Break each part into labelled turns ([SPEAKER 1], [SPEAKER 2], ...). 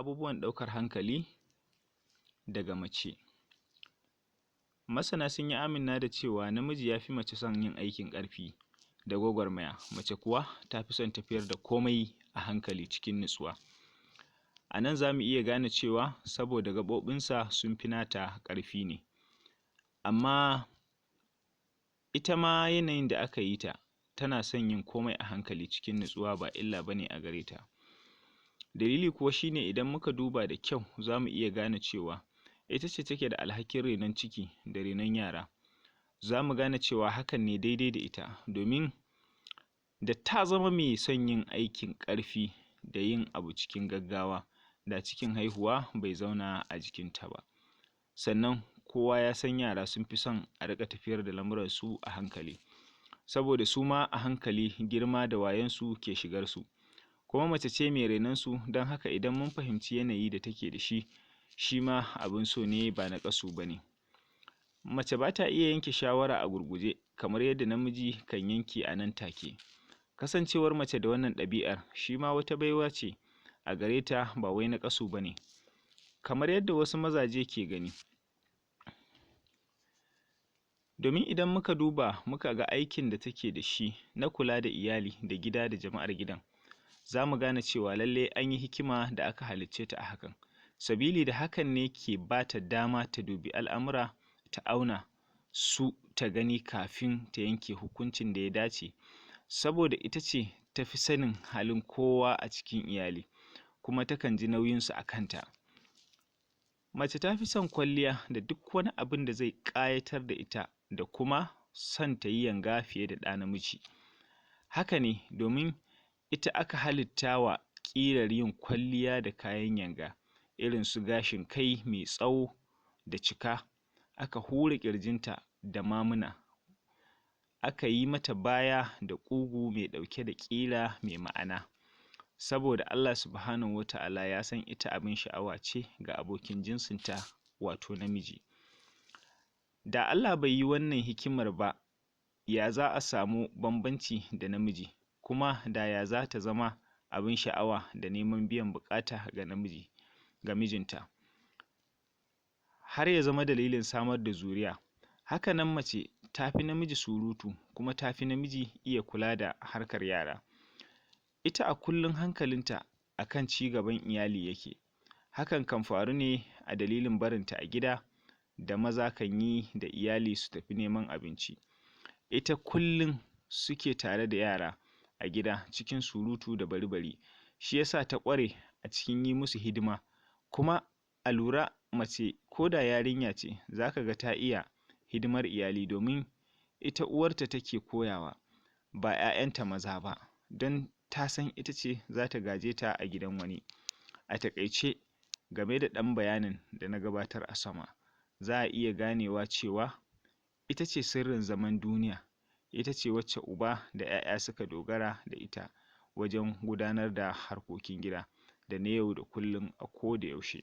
[SPEAKER 1] Abubuwan ɗaukar hankali daga mace. Masana sun yi amanna da cewa namiji ya fi mace son yin aikin ƙarfi da gwagwarmaya, mace kuwa ta fi son tafiyar da komai a hankali cikin nutsuwa. A nan za mu iya gane cewa saboda gaɓoɓinsa sun fi nata ƙarfi ne. Amma ita ma yanayin da aka yi ta, tana son yin komai a hankali cikin nutsuwa ba illa ba ne a gare ta. Dalili kuwa shi ne idan muka duba da kyau za mu iya gane cewa ita ce take da alhakin renon ciki da renon yara. Za mu gane cewa hakan ne daidai da ita, domin da ta zama mai son yin aikin ƙarfi da yin abu cikin gaggawa, da cikin haihuwa bai zauna a jikinta ba. Sannan kowa ya san yara sun fi son a riƙa tafiyar da lamuransu a hankali, saboda su ma a hankali girma da wayonsu ke shigarsu. Kuma mace ce mai renonsu, don haka idan mun fahimci yanayi da take da shi, shi ma abin so ne ba naƙasu ba ne. Mace ba ta iya yanke shawara a gurguje kamar yadda namiji kan yanke a nan take. Kasancewar mace da wannan ɗabi'ar shi ma wata baiwa ce a gare ta, ba wai naƙasu ba ne, kamar yadda wasu mazaje ke gani. Domin idan muka duba muka ga aikin da take da shi na kula da iyali da gida da jama'ar gidan, za mu gane cewa lallai an yi hikima da aka halicce ta a hakan. Sabili da hakan ne ke ba ta dama ta dubi al'amura, ta auna su, ta gani kafin ta yanke hukuncin da ya dace, saboda ita ce ta fi sanin halin kowa a cikin iyali, kuma takan ji nauyinsu a kanta. Mace ta fi son kwalliya da duk wani abin da zai ƙayatar da ita, da kuma son ta yi yanga fiye da ɗa namiji. Haka ne domin ita aka halitta wa ƙirar yin kwalliya da kayan yanga, irin su gashin kai mai tsawo da cika, aka hura ƙirjinta da mamuna, aka yi mata baya da ƙugu mai ɗauke da ƙira mai ma'ana, saboda Allah Subhanahu wa Ta'ala ya san ita abin sha'awa ce ga abokin jinsinta, wato namiji. Da Allah bai yi wannan hikimar ba, ya za a samu bambanci da namiji, kuma da ya za ta zama abin sha'awa da neman biyan buƙata ga namiji, ga mijinta, har ya zama dalilin samar da zuriya. Hakanan mace ta fi namiji surutu, kuma ta fi namiji iya kula da harkar yara. Ita a kullum hankalinta a kan ci gaban iyali yake. Hakan kan faru ne a dalilin barinta a gida da maza kan yi da iyali su tafi neman abinci. Ita kullum suke tare da yara a gida cikin surutu da bari-bari, shi yasa ta ƙware a cikin yi musu hidima. Kuma a lura, mace ko da yarinya ce, za ka ga ta iya hidimar iyali, domin ita uwarta take koyawa, ba 'ya'yanta maza ba, don ta san ita ce za ta gaje ta a gidan wani. A taƙaice, game da ɗan bayanin da na gabatar a sama, za a iya ganewa cewa ita ce sirrin zaman duniya, ita ce wacce uba da 'ya'ya suka dogara da ita wajen gudanar da harkokin gida da na yau da kullum a ko da yaushe.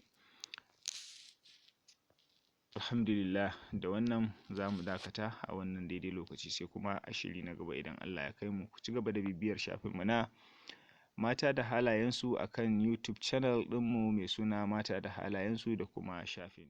[SPEAKER 1] Alhamdulillah, da wannan za mu dakata a wannan daidai lokaci, sai kuma a shiri na gaba idan Allah ya kai mu. Ku ci gaba da bibiyar shafinmu na Mata da Halayensu a kan YouTube channel ɗinmu mai suna Mata da Halayensu da kuma shafin